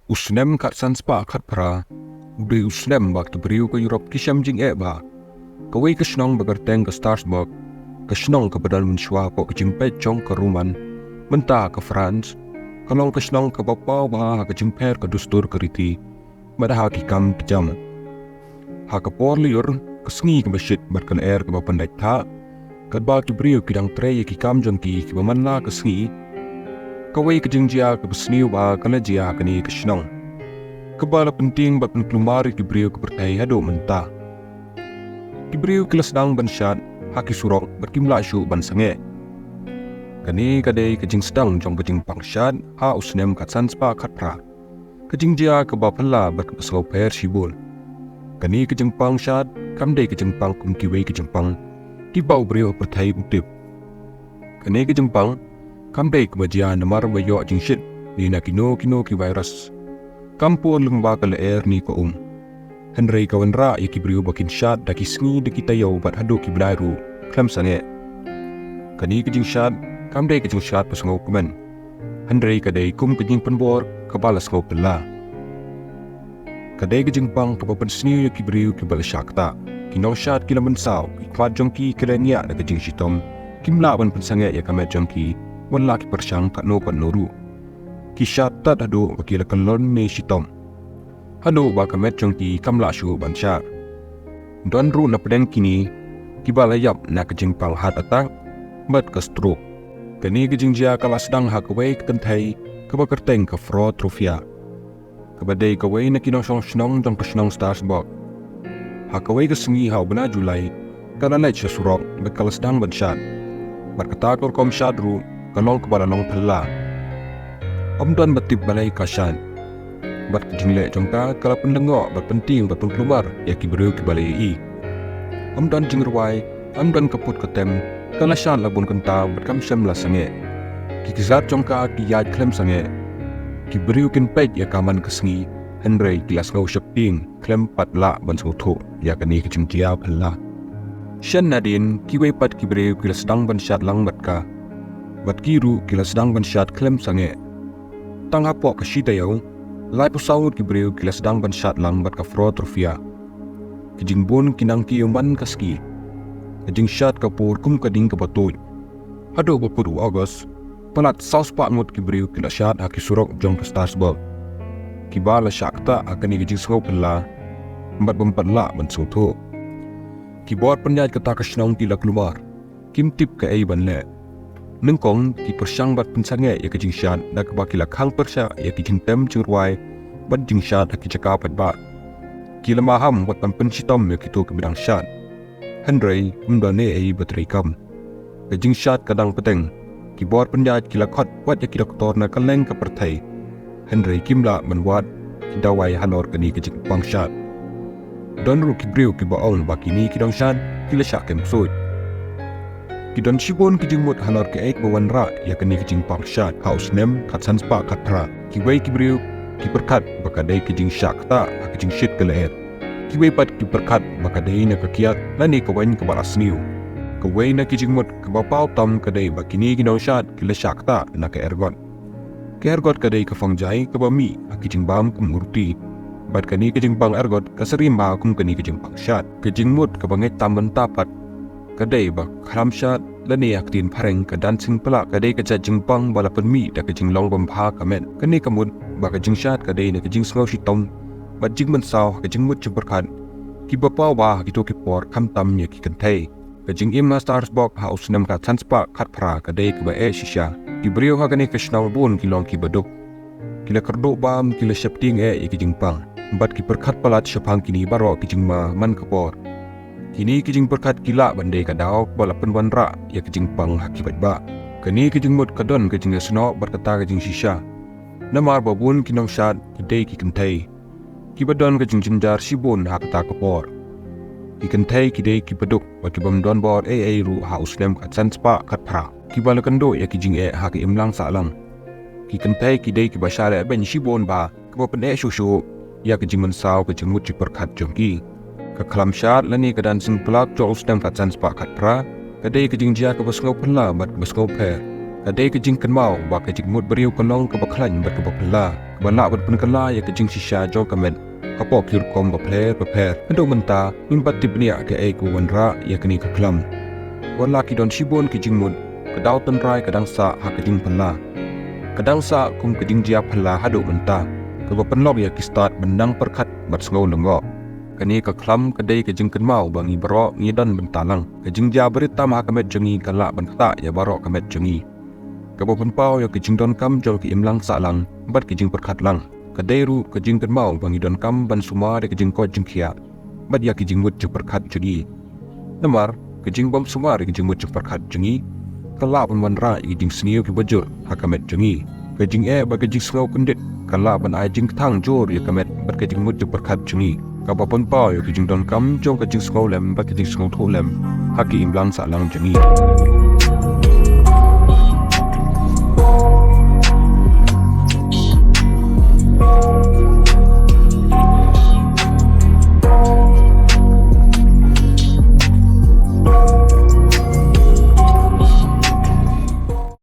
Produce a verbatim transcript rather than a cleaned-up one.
U snem khatsan spah khatphra u dei u snem ba ki briew ka Europe ki shem jingeh bha. Kawei ka shnong ba kyrteng ka Strasbourg, ka shnong kaba don mynshuwa hapoh ka jingpeit jong ka Roman, mynta ka France, ka long ka shnong kaba paw bha ha ka jingpher ka dustur ka riti bad ha ki kam ki jam. Ha ka por lyiur, ka sngi kaba shit bad ka lyer kaba pyndait thah, katba ki briew ki dang trei ïa ki kam jong ki kiba man la ka sngi, kawei ka jingjia kaba sniew bha ka la jia ha kane ka shnong, kaba la pyntieng bad pynkulmar ïa ki briew ka pyrthei haduh mynta. Ki briew ki la sdang ban shad ha ki surok bad kim lah shuh ban sangeh. Kane ka dei ka jingsdang jong ka jingpang shad ha u snem khatsan spah khatphra, ka jingjia kaba phylla bad kaba sngewpher shibun. Kane ka jingpang shad kam dei ka jingpang kum kiwei ka jingpang kiba u briew ha pyrthei u tip. Kane ka jingpang kam dei kaba jia namar ba ïoh jingshit ne na kino kino ki virus. Kam pur lyngba ka lyer ne ka um. Hynrei ka wanrah ïa ki briew ba kin shad da ki sngi da ki taïew bad haduh ki bnai ruh khlem sangeh. Kane ka jingshad kam dei ka jingshad ba sngewkmen, hynrei ka dei kum ka jingpynbor kaba la sngewphylla. Ka dei ka jingpang kaba pynsniew ïa ki briew kiba la shah ktah. Ki nongshad ki la mynsaw, ki khmat jong ki ki la ngiah da ka jingshitom. Kim lah ban pynsangeh ïa ka met jong ki wat la ki pyrshang katno katno ruh. Ki shad tad haduh ba ki la kyllon ne shitom, haduh ba ka met jong ki kam lah shuh ban shah. Don ruh na pdeng kine kiba la ïap na ka jingpang heart attack bad ka stroke. Kane ka jingjia ka la sdang ha kawei ka kynthei kaba kyrteng ka Frau Truffia, kaba dei kawei na ki nongshong shnong jong ka shnong Strasbourg. Ha kawei ka sngi ha u bnai July, ka la leit sha surok bad ka la sdang ban shad. Bad kata ka rukom shad ruh ka long kaba la long phylla. Ym don ba tip balei ka shad, bad ka jingleh jong ka ka la pynlyngngoh bad pyntieng bad pynkulmar ïa ki briew kiba la ïohi. Ym don jingrwai, ym don ka put ka tem, ka la shad la bun kynta bad kam shym la sangeh. Ki kjat jong ka ki ïaid khlem sangeh. Ki briew kin peit ïa ka man ka sngi, hynrei ki la sngew sheptieng khlem pat lah ban sngewthuh ïa kane ka jingjia phylla. Shen nadien kiwei pat ki briew ki la sdang ban shad lang bad ka, bad ki ruh ki la sdang ban shad khlem sangeh. Tang hapoh ka shi taïew, laiphew saw ngut ki briew ki la sdang ban shad lang bad ka Frau Truffia. Ka jingbun ki nang kiew man ka sngi. Ka jingshad ka pur kum ka ding kaba tuid. Haduh ba kut u August, palat saw spah ngut ki briew ki la shad ha ki surok jong ka Strasbourg, kiba la shah ktah ha kane ka jingsngew phylla bad bym pat lah ban sngewthuh. Ki bor pynïaid kata ka shnong ki la kulmar, kim tip kaei ban leh. Nyngkong ki pyrshang ban pynsangeh ïa ka jingshad da kaba ki la khang pyrshah ïa ki jingtem jingrwai bad jingshad ha ki jaka paidbah. Ki la maham wat ban pynshitom ïa kito kiba dang shad. Hynrei ym don ei ei ba trei kam. Ka jingshad ka dang bteng. Ki bor pynïaid ki la khot wat ïa ki doktor na kylleng ka pyrthei, hynrei kim lah ban wad ki dawai halor kane ka jingpang shad. Don ruh ki briew kiba ong ba kine ki nongshad ki la shah kem ksuid. Ki don shibun ki jingmut halor kaei kaba wanrah ïa kane ka jingpang shad ha u snem khatsan spah khatphra. Kiwei ki briew ki pyrkhat ba ka dei ka jingshah ktah ha ka jingshit ka lyer. Kiwei pat ki pyrkhat ba ka dei na ka kiad lane ka waiñ kaba la sniew. Kawei na ki jingmut kaba paw tam ka dei ba kine ki nongshad ki la shah ktah na ka ergot. Ka ergot ka dei ka fungi kaba mih ha ki jingbam kum u ruti. Bad kane ka jingpang ergot ka syriem bha kum kane ka jingpang shad. Ka jingmut kaba ngeit tam bynta pat ka dei ba ka khlam shad, lane ha ka ktien phareng ka dancing plug, ka dei ka jait jingpang ba la pynmih da ka jinglong bym bha ka met. Kane ka mut ba ka jingshad ka dei na ka jingsngew shitom bad jingmynsaw ha ka jingmut jingpyrkhat kiba paw bha ha kito ki por, khamtam ïa ki kynthei. Ka jingim ha Strasbourg ha u snem khatsan spah khatphra ka dei kaba eh shisha. Ki briew ha kane ka shnong bun ki long kiba duk. Ki la kyrduh bam, ki la sheptieng eh ïa ki jingpang bad ki pyrkhat palat shaphang kine baroh ki jingma man ka por. Kine ki jingpyrkhat ki lah ban dei ka daw ba la pynwanrah ïa ki jingpang ha ki paidbah. Kane ka jingmut ka don ka jingïasnoh bad kata ka jingshisha, namar ba bun ki nongshad ki dei ki kynthei kiba don ka jingjynjar shibun ha kata ka por. Ki kynthei ki dei kiba duk bad ki bym don bor ei ei ruh ha u snem khatsan spah khatphra, kiba la kynduh ïa ki jingeh ha ka imlang sahlang. Ki kynthei ki dei kiba shah lehbeiñ shibun bha, kaba pyneh shuh shuh ïa ka jingmynsaw, ka jingmut jingpyrkhat jong ki. Ka khlam shad lane ka dancing plug jong u snem khatsan spah khatphra ka dei ka jingjia kaba sngew phylla bad kaba sngew pher. Ka dei ka jingkynmaw ba ka jingmut briew ka long kaba khlaiñ bad kaba phylla. kaba lah ban pynkylla ïa ka jingshisha jong ka met hapoh ki rukom bapher bapher. Haduh mynta ngim pat tip bniah kaei kaba wanrah ïa kane ka khlam. Wat la ki don shibun ki jingmut, ka daw tynrai ka dang sah ha ka jingphylla. Ka dang sah kum ka jingjia phylla haduh mynta, kaba pynlong ïa ki stad ban nang pyrkhat bad sngew lyngngoh. Kane ka khlam ka dei ka jingkynmaw ba ngi baroh ngi don bynta lang. Ka jingjia barit tam ha ka met jong ngi ka lah ban ktah ïa baroh ka met jong ngi, kaba pynpaw ïa ka jingdonkam jong ka imlang sahlang bad ka jingpyrkhat lang. Ka dei ruh ka jingkynmaw ba ngi donkam ban sumar ïa ka jingkoit jingkhiah bad ïa ka jingmut jingpyrkhat jong ngi. Namar ka jingbym sumar ïa ka jingmut jingpyrkhat jong ngi ka lah ban wanrah ïa ka jingsniew kiba jur ha ka met jong ngi. Ka jingeh bad ka jingsngew kyndit ka lah ban ai jingkthang jur ïa ka met bad ka jingmut jingpyrkhat jong ngi, kaba pynpaw ïa ka jingdonkam jong ka jingsngewlem bad ka jingsngewthuh lem ha ka imlang sahlang jong ngi.